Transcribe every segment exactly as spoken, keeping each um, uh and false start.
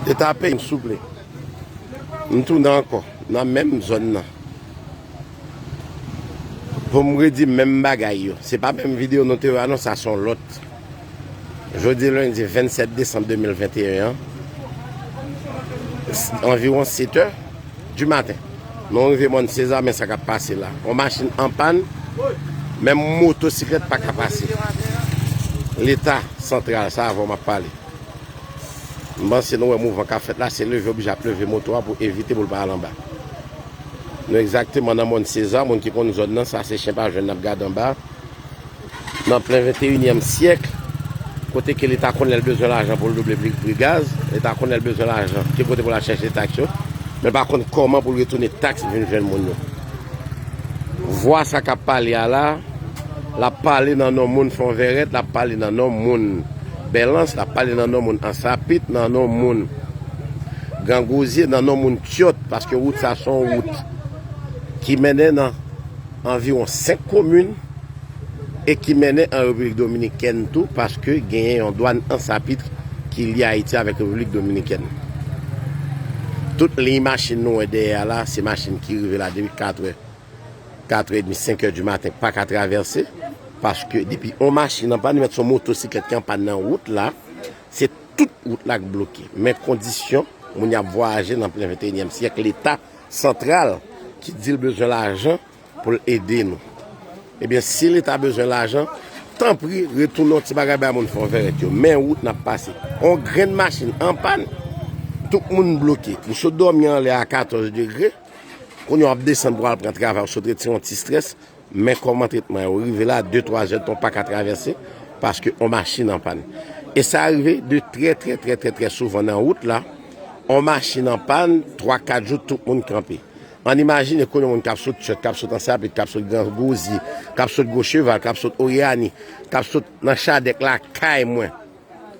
Leta peyi m, souple. M tounen ankò nan menm zòn nan. Pou m redi menm bagay yo. Se pa menm videyo nou te wè a non, sa se yon lòt. Jodi lendi vennsèt desanm de mil venteyen an, anviwon sèt è di maten, nou rive Mòn Seza, men sa k ap pase la. Yon machin an pàn, menm motosiklèt pa ka pase. Leta santral, sa avè w m ap pale. M panse nou wè mouvman k ap fèt la, se leve oblije ap leve moto a pou evite pou l pa al anba. Nou egzakteman nan Mòn Seza, moun ki konn zòn nan, sa se chen pa jwenn n ap gade anba. Nan plen venteyinyèm syèk, kote ke leta konn lè l bezwen lajan pou l double pri, pri gaz, leta konn lè l bezwen lajan, ki kote pou l al chèche taks yo, men l pa konn kòman pou l retounen taks vin jwenn moun yo. Vwa sa k ap pale a la, l ap pale nan non moun Fonvèrèt, l ap pale nan non moun Bèlans, l ap pale nan non moun Ansapit, nan non moun Gran Gwozye, nan non moun Tyòt, paske wout sa se yon wout ki mennen nan anviwon senk komin e ki mennen an Repiblik Dominikèn tou, paske genyen yon dwàn Ansapit ki lye Ayiti avèk Repiblik Dominikèn. Tout liy machin nou wè dèyè a la, se machin ki rive la depi kat è, kat è edmi, senk è di maten, pa ka travèse, paske depi yon machin an pàn, mèt se yon motosiklèt ki an pàn nan wout la, se tout wout la k bloke. Men kondisyon moun y ap vwayaje nan plen venteyinyèm syèk, leta santral ki di l bezwen lajan pou l ede nou. Ebyen, si leta bezwen lajan, tanpri, retounen yon ti bagay bay moun Fonvèrèt yo. Men wout n ap pase. On grenn machin an pàn, tout moun bloke. M sot dòmi anlè a katòz degre. Kounye a w ap desann pou w al pran travay, w sot retire yon ti estrès. Men kòman tretman yo rive la, de, twa zè tan w pa ka travèse, paske on machin an pàn. E sa rive de trè, trè, trè, trè, trè souvan nan wout la. On machin an pàn, twa, kat jou, tout moun kanpe. Ann imajine kounye a moun k ap sot Tyòt, k ap sot Ansapit, k ap sot Gran Gwozye, k ap sot Gwo Cheval, k ap sot Oryani, k ap sot nan Chadèk lakay mwen,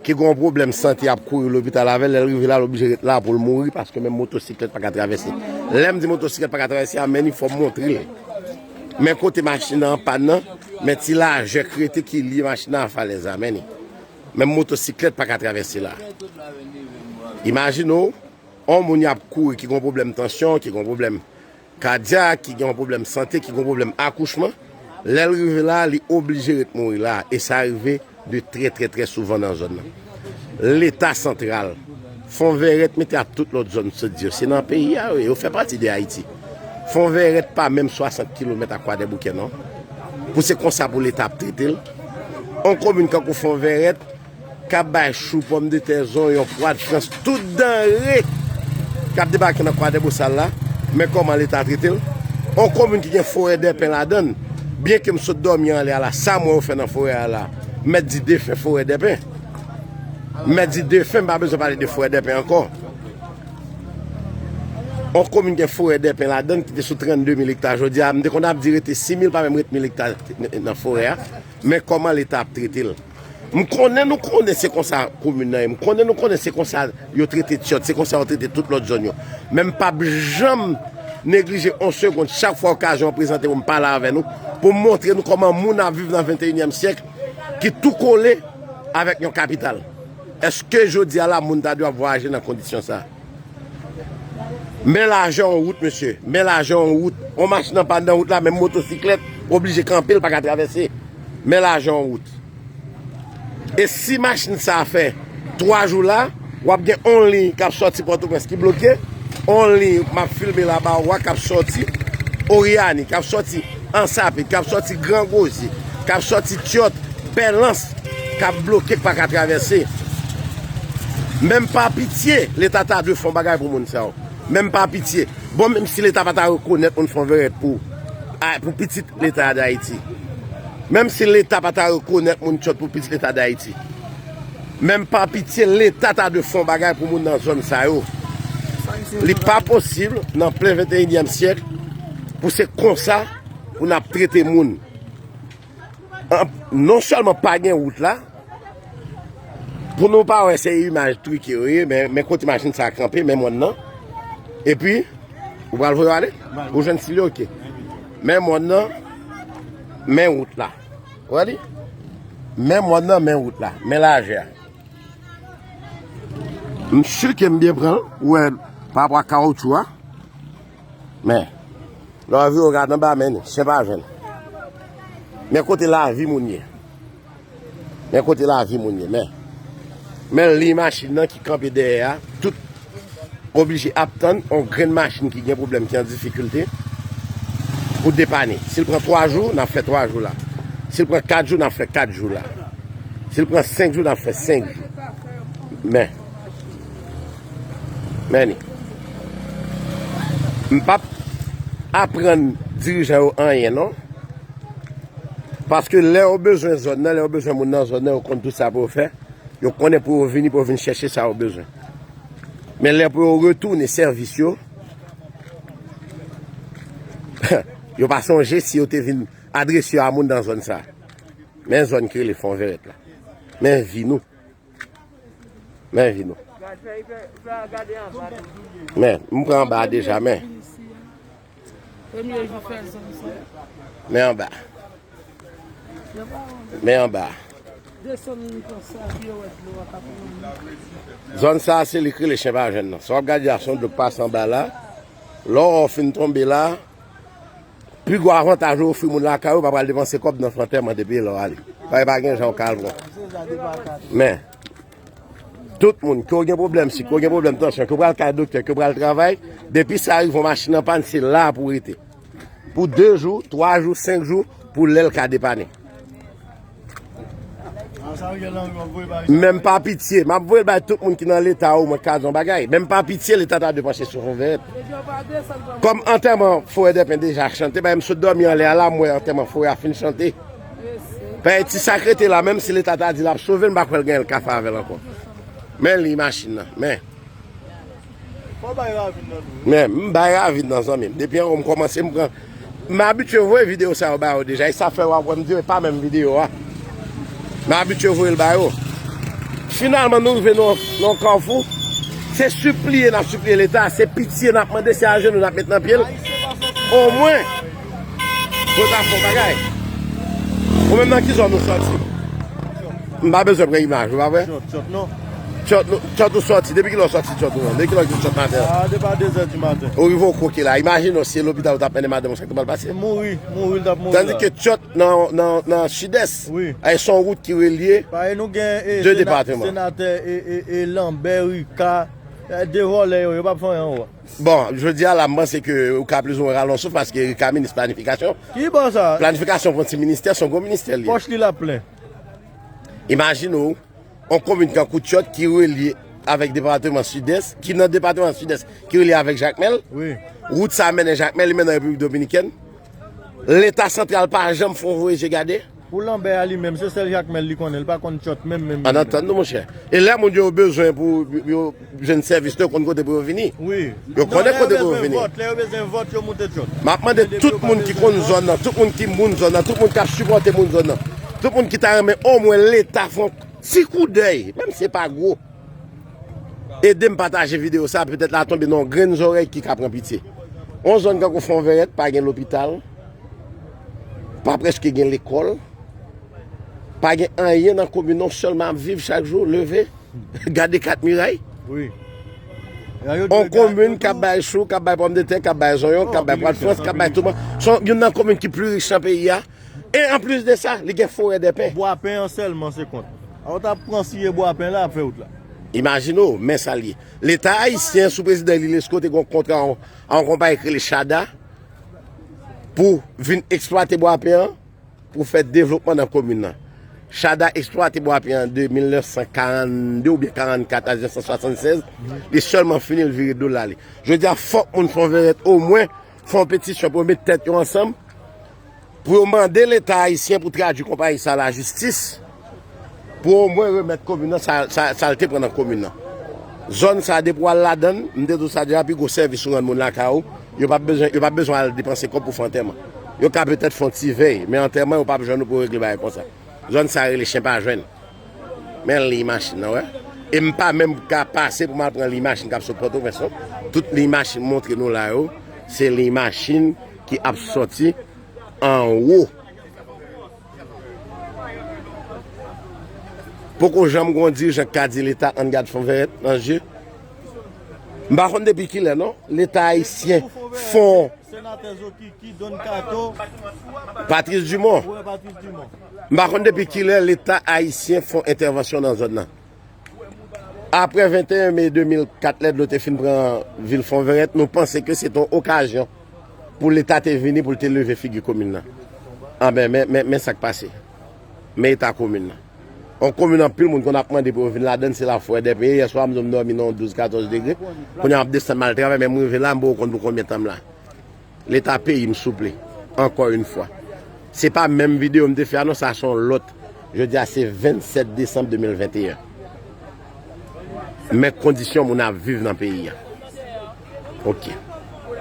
ki gen yon pwoblèm sante, y ap kouri lopital avè l, lè l rive la, l oblije ret la pou l mouri, paske menm motosiklèt pa ka travèse. Lè m di motosiklèt pa ka travèse a, men ni fò m montre l. Men kote machin nan an pàn nan, men ti lajè krete ki lye machin nan a falèz la, men ni. Menm motosiklèt pa ka travèse la. Imajine w, on moun y ap kouri ki gen yon pwoblèm tansyon, ki gen yon pwoblèm kadyak, ki gen yon pwoblèm sante, ki gen yon pwoblèm akouchman, lè l rive la, li oblije ret mouri la, e sa rive de trè, trè, trè souvan nan zòn nan. Leta santral, Fonvèrèt mete ak tout lòt zòn sot di yo, se nan peyi a yo ye, yo fè pati de Ayiti. Fonvèrèt pa menm swasant kilomèt ak Kwadèboukè non. Pou se konsa pou leta ap trete l. On komin kankou Fonvèrèt, k ap bay chou, pòmdetè, zonyon, pwa de Frans, tout danre k ap debake nan Kwadèbosal la, men kòman leta trete l. On komin ki gen forè dèpen ladan l, byenke m sot dòmi anlè a la, sa m wè yo fè nan forè a la, m mèt di defen forè dèpen. M mèt di defen, m pa bezwen pale de forè dèpen ankò. On komin gen forè dèpen ladan l ki te sou trannde mil ekta, jodi a, m te konn ap di rete sis mil, pa menm ret mil ekta nan forè a. Men kòman leta ap trete l. M konnen nou konnen se konsa komin nan ye. M konnen nou konnen se konsa yo trete Tyòt, se konsa yo trete tout lòt zòn yo. Men m p ap janm neglije on segonn, chak fwa okazyon an prezante pou m pale avè nou, pou m montre nou kòman moun ap viv nan venteyinyèm syèk ki tou kole avèk yon kapital. Èske jodi a la moun ta dwe ap vwayaje nan kondisyon sa a? Men lajè yon wout, mesye. Men lajè yon wout. On machin an pàn nan wout la, menm motosiklèt oblije kanpe, l pa ka travèse. Men lajè yon wout. E si machin sa a fè twa jou la, w ap gen on liy k ap sòti Pòtoprens ki bloke, on liy m ap filme la ba ou a k ap sòti Oryani, k ap sòti Ansapit, k ap sòti Gran Gwozye, k ap sòti Tyòt, Bèlans, k ap bloke, k pa ka travèse. Menm pa pitye, leta ta dwe fè yon bagay pou moun sa yo. Menm pa pitye. Bon, menm si leta pa ta rekonèt moun Fonvèrèt pou, a, pou pitit leta Dayiti. Menm si leta pa ta rekonèt moun Tyòt pou pitit leta Dayiti. Menm pa pitye, leta ta dwe fè yon bagay pou moun nan zòn sa yo. Li pa posib nan plen venteyinyèm syèk pou se konsa pou n ap trete moun. An, non sèlman pa gen wout la, pou nou pa wè se imaj trike yo ye, men, men kote machin sa a kanpe, men mòn nan. Epi, ou pral voye yo ale? Ou jwenn stil yo, oke. Men mòn nan, men wout la. Ou wè li? Men mòn nan, men wout la, men lajè a. M si ke m byen pran l, ou wè, pa rapò a kawotchou a. Men, lè w vire w gade anba, men chen pa jwenn. Men kote lavi moun ye. Men kote lavi moun ye, men. Men liy machin nan ki kanpe dèyè a, tout oblije ap tann yon grenn machin ki gen pwoblèm, ki an difikilte, pou depane. Si l pran twa jou, n ap fè twa jou la. Si l pran kat jou, n ap fè kat jou la. Si l pran senk jou, n ap fè senk jou. Men, men ni. M p ap aprann dirijan yo anyen, non. Paske lè yo bezwen zòn nan, lè yo bezwen moun nan zòn nan, yo konn tout sa pou yo fè. Yo konnen pou yo vini, pou yo vin chèche sa yo bezwen. Men lè pou yo retounen sèvis yo, yo pa sonje si yo te vin adrese yo a moun nan zòn sa. Men zòn ki rele Fon Vèrèt la. Men vi nou. Men vi nou. Men, m pran anba a deja, men. Premye jou fè zòn sa. Men anba. Men anba. Desann konsa, pi yo wè dlo a ka pran. Zòn sa, se li k rele chen pa jwenn nan. Sa w ap gade a, se yon dlo k pase anba la. Lè w fin tonbe la, pi gwo avantaj ou ofri moun lakay ou, pa pral depanse kòb nan fè antèman depi lè w ale. Pa, pa gen jan w ka al pran. Men, tout moun, ke w gen pwoblèm sik, ke w gen pwoblèm tansyon, ke w pral kay doktè, ke w pral travay, depi sa rive yon machin an pàn, se la pou w rete. Pou de jou, twa jou, senk jou, pou lè l ka depannen. Men m pa pitye, m ap voye l bay tout moun ki nan leta ou mwen ka di yon bagay. Men m pa pitye, leta ta dwe panche sou Fon Vèrèt. Kòm antèman Forèdèpen deja chante, bay m sot dòmi anlè a la, m wè antèman forè a fin chante. Bay ti sa k rete la, menm si leta ta di l ap sove l, m pa kwè l gen l ka fè avè l ankò. Men liy machin nan, men. Fò bay ravin nan tou. Men, m bay ravin nan, zanmi m. Depi anwo m kòmanse, m pran. M abitye voye videyo sa yo ba yo deja. E sa fè w ap wè m di yo, e pa menm videyo a. M abitye voye l ba yo. Finalman, nou rive nan, nan yon kafou. Se sipliye n ap sipliye leta, se pitye n ap mande, se ajenou n ap met nan pye l. Omwen, pou ta fè yon bagay. Ou menm nan ki zòn ou sòti? M pa bezwen pran imaj, ou pa vre? Tchòt, tchòt, non. Tchòt, nou, tchòt ou sòti. Depi kilè w sòti tchòt ou menm? Depi kilè w kite tchòt maten? Ah, depi a de zè di maten. Ou rive w koke la. Imajine w si e lopital ou t ap mennen madanm ou, sa k te pral pase? Mouri, mouri, l t ap mouri la. Tandis ke tchòt nan, nan, nan sidès, wi, e se yon wout ki relye de depatman. Pa e nou gen, e, sena-, senatè, e, e, e Lanbè, Rika, e, de vòlè yo, yo p ap fè anyen ankò. Bon, jodi a la, m panse ke ou ka plizoumwen rale yon souf paske Rika minis planifikasyon. Ki bò sa? Planifikasyon pou yon ti ministè, se yon gwo ministè li ye. Pòch li la plen. Imajine w, yon komin kankou Tchòt ki relye avèk depatman Sidès, ki nan depatman Sidès, ki relye avèk Jakmèl. Wi. Wout sa mennen Jakmèl, li mennen Repiblik Dominikèn. Leta santral pa janm fè yon voye je gade. Pou Lanbè a li menm, se sèl Jakmèl li konnen, li pa konn Tchòt menm, menm, menm. Ann antann nou, monchè. E lè moun yo bezwen pou yo jwenn sèvis, yo konn kote pou yo vini. Wi. Yo konnen kote pou yo vini. Non, lè yo bezwen vòt, lè yo bezwen vòt, yo moute Tchòt. M ap mande tout moun ki konn zòn nan, tout moun ki moun zòn nan, tout moun k ap sipòte moun zòn nan, tout moun ki ta renmen omwen leta fè yon ti koudèy, menm si se pa gwo, ede m pataje videyo sa, petèt l a tonbe nan yon grenn zòrèy ki ka pran pitye. Yon zòn kankou Fon Vèrèt, pa gen lopital, pa prèske gen lekòl, pa gen anyen nan komin nan, sèlman ap viv chak jou, leve, gade kat miray. Wi. On komin k ap bay chou, k ap bay pòmdetè, k ap bay zonyon, k ap bay pwa de Frans, k ap bay touman. Se youn nan komin ki pli rich nan peyi a. E anplis de sa, li gen forè dèpen. Bwa pen an sèlman se kont. A w ta pran siye bwa pen la, ap fè wout la. Imajine w, men sa l ye. Leta ayisyen, sou prezidan Eli Lescot, te gen yon kontra a yon, a yon konpayi ki rele Chada pou vin eksplwate bwa pen an, pou fè devlopman nan komin nan. Chada eksplwate bwa pen an de mil nèf san karannde oubyen karannkat a mil nèf san swasannsèz. Li sèlman fini, l vire do l ale. Jodi a, fòk moun Fon Vèrèt omwen fè yon petisyon pou yo met tèt yo ansanm, pou yo mande Leta ayisyen pou tradui konpayi sa a lajistis, pou omwen remèt komin nan sa, sa, sa l te pran nan komin nan. Zòn sa a, depi w al ladan l, m te di w sa deja, pi gwo sèvis ou rann moun lakay ou, yo p ap bezwen, yo p ap bezwen al depanse kòb pou fè antèman. Yo ka petèt fè yon ti vèy, men antèman, yo p ap jwenn ou pou yo regle bagay konsa. Zòn sa a rele chen pa jwenn. Men liy machin nan, wè. E m pa menm ka pase pou m al pran liy machin k ap sot Pòtoprens, non. Tout liy machin m montre nou la yo, se liy machin ki ap sòti anwo. Poko janm gen yon dirijan k ka di Leta ann gad Fon Vèrèt nan je. M pa konn depi kilè non, Leta ayisyen fon. Senatè Zokiki, Don Kato, Patrice Dumont. Wè, Patrice Dumont. M pa konn depi kilè Leta ayisyen fon entèvansyon nan zòn nan. Apre venteyen me de mil kat, lè dlo te fin pran vil Fonvèrèt, nou panse ke se te yon okazyon pou Leta te vini, pou l te leve figi komin nan. Anben, men, men, men sa k pase. Men eta komin nan. Yon komin anpil moun konn ap mande pou yo vin ladann, se la frèdè peye. Yèswa, m di w m dòmi nan yon douz, katòz degre. Kounye a m ap desann m al travay, men m rive la, m poko konn pou konbyen tan m la. Leta peyi m, souple. Ankò yon fwa. Se pa menm videyo m te fè a non, sa se yon lòt. Jodi a se vennsèt desanm de mil venteyen. Men kondisyon moun ap viv nan peyi a. Ok.